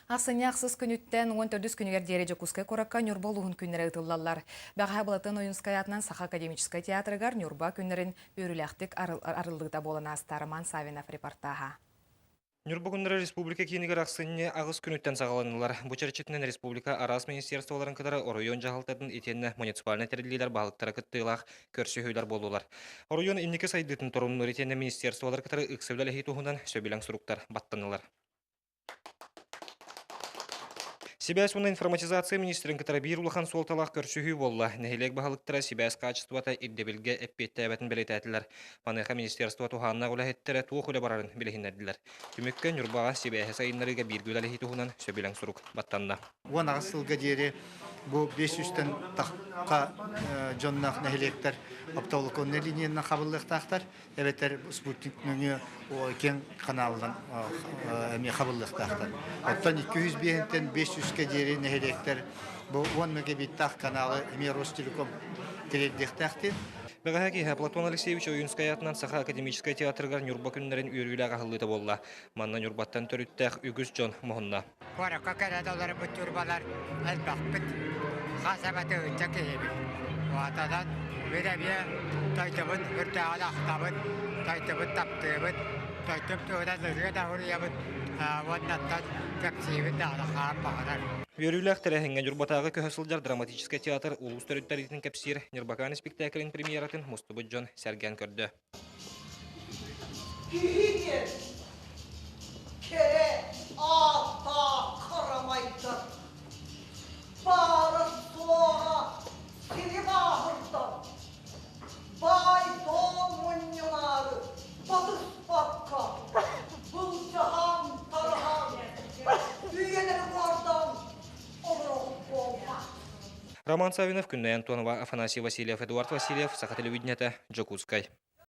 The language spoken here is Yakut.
Ахсынньы ахсыс күнүттэн 14 күнүгэр диэри Дьокуускай куоракка Ньурба улууһун күннэрэ ыытыллаллар. Бэҕэһээ Былатыан Ойуунскай аатынан Саха академическай театрыгар Ньурба күннэрин үөрүүлээхтик арыллыыта буолан ааста Роман Савинов репортаһа. Ньурба күннэрэ республика киинигэр ахсынньы аҕыс күнүттэн саҕаланнылар. Бу чэрчитинэн республика араас министерстволарын кытары оройуон дьаһалтатын итиэннэ муниципальнай тэриллиилэр баһылыктара кыттыылаах көрсүһүүлэр буоллулар. Оройуон инники сайдыытын торумнуур итиэннэ министерстволар кытары ыкса үлэлэһии туһунан сөбүлэҥ суруктар баттаннылар. Сибээс уонна информатизация министрин кытары биир улахан суолталаах көрсүһүү буолла. Нэһилиэк баһылыктара сибээс хаачыстыбата ирдэбилгэ эппиэттээтин бэлиэтээтилэр. Маныаха министерство туһааннаах үлэһиттэрэ туох үлэ барарын билиһиннэрдилэр. Түмүккэ Ньурбаҕа сибээһи сайыннарыыга бииргэ үлэлэһии туһунан сөбүлэҥ сурук баттанна. 18 сылга диэри бу 500-тэн тахха дьонноох нэһилиэктэр оптоволоконнай линиянан хабыллыахтаахтар. эбэтэр спутник нөҥүө киэҥ ханаалынан эмиэ хабыллыахтаахтар. Оттон 205-тэн 500-кэ диэри нэһилиэктэр бу 10 мегабиттаах каналы эмиэ Ростелеком тириэрдиэхтээхтин. Бэҕэһээ киэһэ Платон Алексеевич Ойуунскай аатынан Саха академическай театрыгар Ньурба күннэрин үөрүүлээх аһыллыыта буолла. Манна Ньурбаттан төрүттээх үгүс дьон муһунна. Куоракка кэлэн олорбут ньурбалар элбэхпит. Хас эмэ тыһыынча киһибит. Уотанан мин эмиэ дойдубун үрдээҕин ахтабын, дойдубун таптыыбын, дойдум туһунан ырыа да суруйабын уоннаттан кэпсиибин даҕаны хаан баҕарар. Үөрүүлээх тэрээһиҥҥэ Ньурбатааҕы көһө сылдьар драматическай театр улуус төрүттэриитин кэпсиир Ньурбакаан испиктээкилин премьератын мустубут дьон сэргээн көрдө. Киһи диэн кэрэ ааттаах харамайдар баара-суоҕа сири бааһырдан, баай-дуол мунньунаары батыспакка, былдьаһан-тараһан, үйэлэри уордан олороҕут буолбат. Роман Савинов, Күннэй Антонова, Афанасий Васильев, Эдуард Васильев, Саха телевидениета, Дьокуускай.